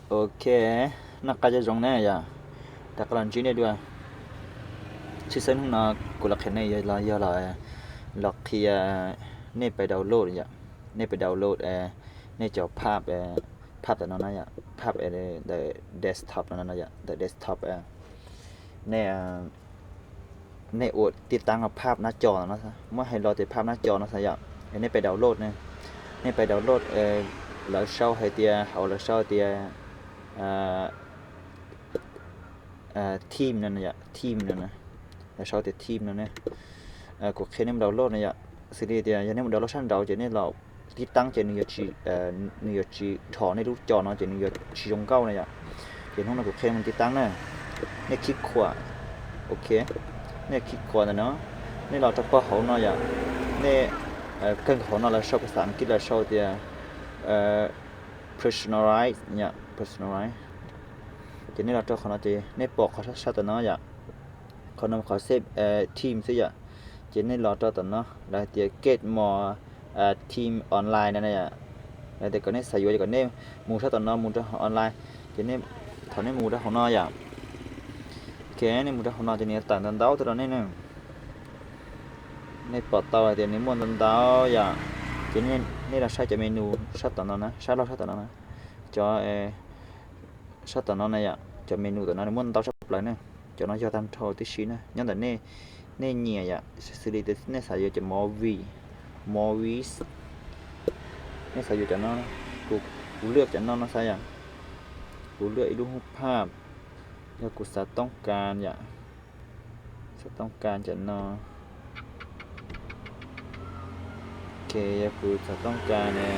Ok, noj qab zoo ne yom, rov qab los ntsib nej dua. Tshwj xeeb hnub no kuv los qhia nej los yog los qhia nej pais download yom, nej pais download nej cov phab, phab tam no no yom, phab ntawm desktop no no yom, ntawm desktop nej nej ua tib taab phab nab co no, muab hais los tias phab nab co no xav yom, nej pais download ne, nej pais download, lawv sau hais tias, hauv lawv sau tias theme no, theme no, lawv sau tias theme no ne. Kuv qhia nej mus download no yom, xws li tias yog nej mus download sab nraud ces nej los tib taab ces nws yuav tsis dhos nej lub co no ces nws yuav tsis zoo nkauj na yom. Ces hnub no kuv qhia nej mus tib taab na, nej khib khuam, ok, nej khib khuam ntawm no, nej los rau pog hauv no yom, nej, kawg hauv no lawv sau phas xas Askiv lawv sau tias personalize yom, personalize. Ces nej los rau qhov no ces nej pom qhov sab tom no yom, qhov no qhov save theme xwb yom. Ces nej los rau tom no lawv hais tias get more theme online no na yom. Lawv tias kom nej xav yuav ces kom nej mus sab tom no mus rau online. Ces thaum nej mus rau hauv no yom, ok, nej mus rau hauv no ces nws yuav tawm ntau ntau tuaj rau nej ne. Nej pom tau hais tias nws muaj ntau ntau yom. Ces nej los saib cov menu sab tom no na, sab laug sab tom no na, cov sab tom no na yom, cov menu tom no nws muaj ntau tshaj plaws ne. Cov no yog tag nrho tib si na, nyob ntawm nej, nej nyiam yom, xws li tias nej xav yuav cov movie, movies, nej xav yuav cov no, kuv, kuv lwaj cov no no xav yom, kuv lwaj ib lub hub phaj, yog kuv xav toob kas yom, xav toob kas cov no, ok, yog kuv xav toob kas ne,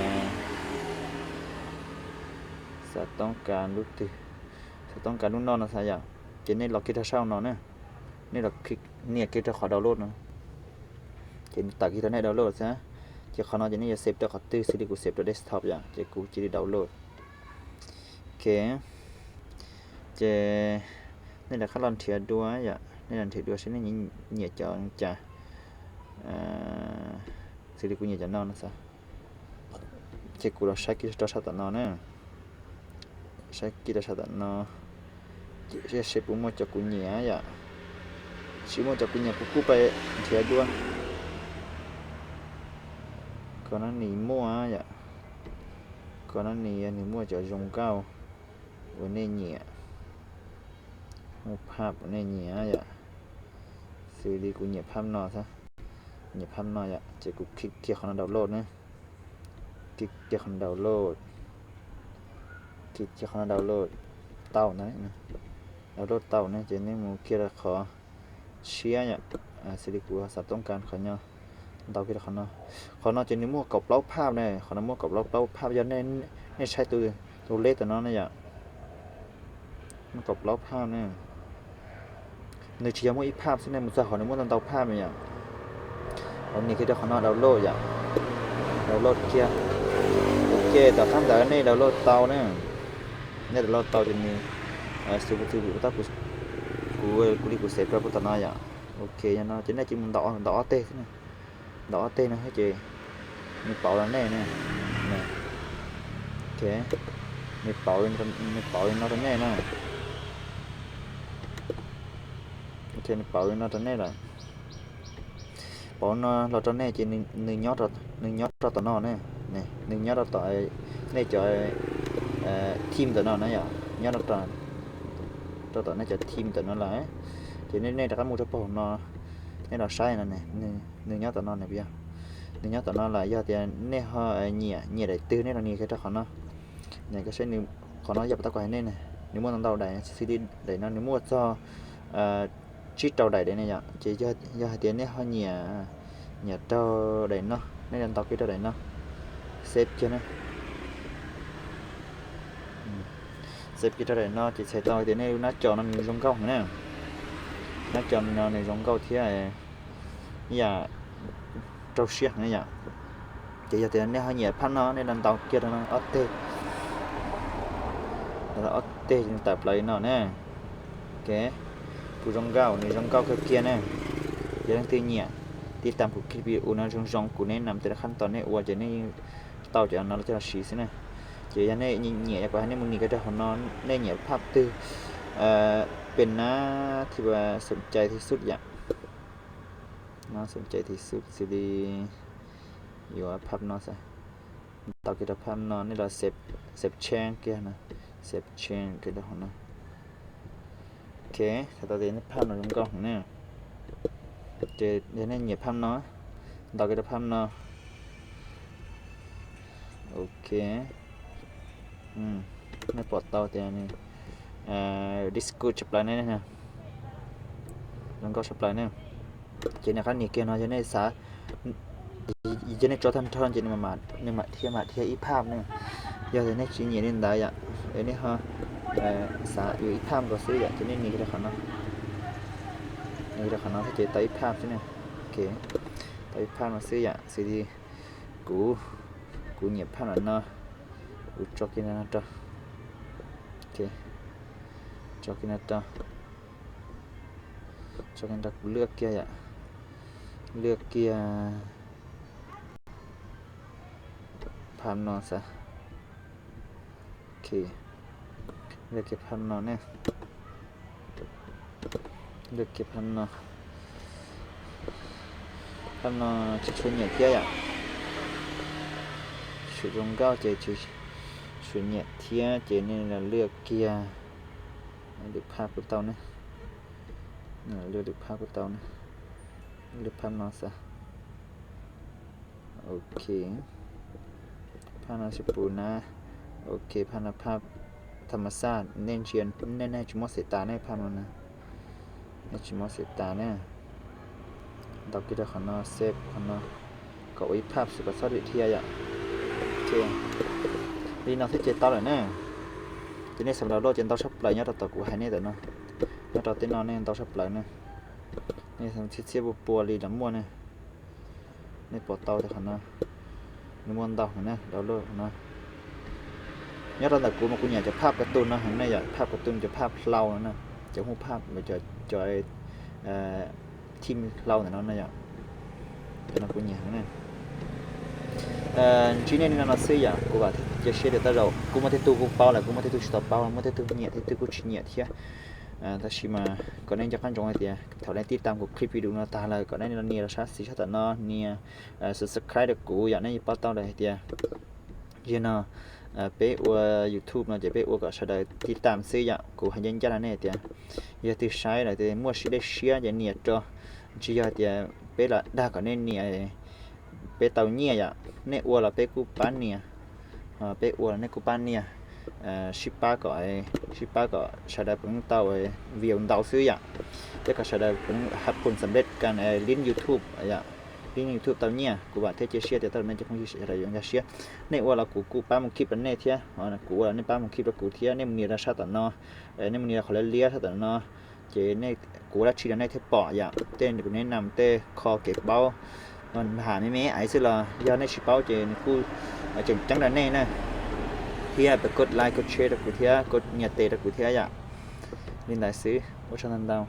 xav toob kas lub twg, xav toob kas lub no no xav yom, ces nej los kiag rau sab no na, nej los nias kiag rau qhov download no, ces nws tawm kiag rau nej download xwb. Ces qhov no ces nej yuav save rau qhov twg, xws li kuv save rau desktop yom, ces kuv cia li download. Ok, ces nej rov qab los nrhiav dua yom, nej los nrhiav dua seb nej nyiam cov cas, xws li kuv nyiam cov no no xav. Ces kuv los saib kiag rau sab tom no na, saib kiag rau sab tom no, ces seb puas muaj cov kuv nyiam yom. Tsis muaj cov kuv nyiam kuv kuj pais nrhiav dua. Qhov no nws muaj yom, qhov no nws yog nws muaj cov zoo nkauj uas nej nyiam, muaj phaj uas nej nyiam yom. Xws li kuv nyiam phaj no xwb, nyiam phaj no yom, ces kuv click kiag qhov no download na, click kiag qhov no download, click kiag qhov no download tau na, download tau na ces nej mus kiag rau qhov tshiab yom, xws li kuv xav toob kas qhov no, ntaus kiag rau qhov no. Qhov no ces nws muaj kaum plaub phaj ne, qhov no muaj kaum plaub, plaub phaj, yog nej saib tus lej tom no ne yom, muaj kaum plaub phaj ne. Nws tsis yog muaj ib phaj xwb, nej mus txog hauv nws muaj ntau ntau phaj yom. Nias kiag rau qhov no download yom, download kiag. Ok, tom qab ntawd nej download tau na, nej download tau ces nws, xws li kuv, kuv li kuv save rau puag tom no yom. Ok, yog no ces nej cia li mus ntaus ob teg xwb, ntaus ob teg no ces nws pauv rau nej ne. Ok, nws pauv, nws pauv li no rau nej na. Ok, nws pauv li no rau nej lawm. Pauv no los rau nej ces nws nyob rau tom no ne, nws nyob rau tom nej cov theme tom no na yom, nyob rau tom nej cov theme tom no lawm. Ces nej rov qab mus rau puag no, nej los saib no, nws nyob tom no ne, yog nws nyob tom no lawm, yog tias nej ho nyiam, nyiam daim twg nej los nias kiag rau qhov no. Nias kiag seb, qhov no yog pas tab kuv hais nej ne, nws muaj ntau ntau daim, xws li daim no nws muaj txog tsib rau daim daim ne yom. Ces yog hais tias nej ho nyiam, nyiam rau daim no, nej los ntaus kiag rau daim no, save kiag na. Save kiag rau daim no ces txhais tau tias nej lub nab co no nws zoo nkauj heev na. Nab co no nws zoo nkauj thiab ib yam rau siab heev yom. Ces yog tias nej ho nyiam phab no nej los ntaus kiag rau no ob teg, ob teg tawm plaws li no na. Ok, kuv zoo nkauj, nws zoo nkauj kawg kiag na. Yog leej twg nyiam, tiv tam kuv clip video no zoo zoo, kuv nes nam tej khab tom nej ua ces nej tau cov no los coj los siv xwb na. Ces yog nej nyiam yom, kuv hais nej mus nias kiag rau hauv no, nej nyiam phaj twg, pes nab thi xom cai thi xub yom. No xom cai thi xub xws li yuav phaj no xwb. Ntaus kiag rau phaj no, nej los save change kiag no, save change kiag rau hauv no. Ok, thaum tau tias nej phaj no zoo nkauj heev na, ces yog nej nyiam phaj no, ntaus kiag rau phaj no. Ok, nej pom tau tias nws disco tshaj plaws ne, zoo nkauj tshaj plaws ne. Ces nej rov qab nias kiag no, yog nej xav, yog nej tso tag nrho ces nws mam dhia, mam dhia ib phaj ne. Yog tias nej tsis nyiam li ntawd yom, nej ho xav yuav ib phaj nkaus xwb yom, ces nej nias kiag rau qhov no, nias kiag rau qhov no thiab ces tau ib phaj xwb ne. Ok, tau ib phaj no xwb yom, xws li kuv, kuv nyiam phaj no no, kuv tso kiag no rau, tso kiag no rau, tso kiag no rau, kuv lwaj kiag yom, lwaj kiag phaj no xwb. Ok, lwaj kiag phaj no ne, lwaj kiag phaj no, phaj no tsis tshua nyiam thiab yom, tsis zoo nkauj ces tsis tshua nyiam thiab ces nej los lwaj kiag lwm phaj kuj tau ne, lwaj lwm phaj kuj tau ne, lwaj phaj no xwb. Ok, phaj no tsis pum na. Ok, phaj no phaj tham mas xaj, nej ntsia, nej nej tsis muab xav tas ne, phaj no na, nej tsis muab xav tas ne. Ntaus kiag rau qhov no, save qhov no, kom ua ib phaj xwb kom txhob dhia yom. Ok, li no thiab ces tau lawm na. Ces nej xav download ces ntau tshaj plaws nyob rau tom kuv hais nej ntawm no, nyob rau tej no nej ntau tshaj plaws ne. Nej txhiab txhiab pua pua li los muaj ne. Nej pom tau tias qhov no nws muaj ntau heev na, download qhov no. Nyob rau ntawm kuv mas kuv nyiam cov phaj cartoon no heev ne yom, phaj cartoon, cov phaj hlau no na, cov hu phaj, cov, cov theme hlau ntawm no na yom. Cov no kuv nyiam heev na. Ntsib nej li no no xwb yom, kuv vam thiab cia siab tias tej zaum kuj muaj tej tug kuj paub lawm, kuj muaj tej tug tsis tau paub, muaj tej tug nyiam, tej tug kuj tsis nyiam thiab. Tab sis mas kom nej nco qab ntsoov hais tias thaum nej tib tam kuv clip video no tag lawm, kom nej los nias rau sab xis sab tom no, nias subscribe rau kuv yom. Nej yeej paub tau lawm hais tias yog no peb ua YouTube no ces peb ua kom sawv daws tib tam xwb yom. Kuv hais ncaj ncaj rau nej tias yog twg saib lawm tias muaj siab dej siab ces nias rau, tsis yog tias peb los dag kom nej nias peb tau nyiaj yom. Nej ua los peb kuj pab nias, peb ua los nej kuj pab nias, sib pab kom, sib pab kom sawv daws puv tau view ntau xwb yom, thiab kom sawv daws puv hab pum xam lej kan lib YouTube yom, lib YouTube tau nyiaj. Kuv vam thiab cia siab tias tej zaum nej cov phooj ywg sawv daws yuav nkag siab. Nej ua los kuv kuj pab mus keep rau nej thiab, kuv ua los nej pab mus keep rau kuv thiab. Nej mus nias rau sab tom no, nej mus nias rau qhov liab liab sab tom no, ces kuv ua dab tsi los nej thiaj pom yom. Tej kuv nes nam tej kho kev paub, npam me me aiv xwb los yog nej tsis paub ces nws kuj tseem ceeb rau nej na. Thiab pab kov like kov share rau kuv thiab, kov nias tes rau kuv thiab yom. Li ntawd xwb, ua tsaug ntau ntau.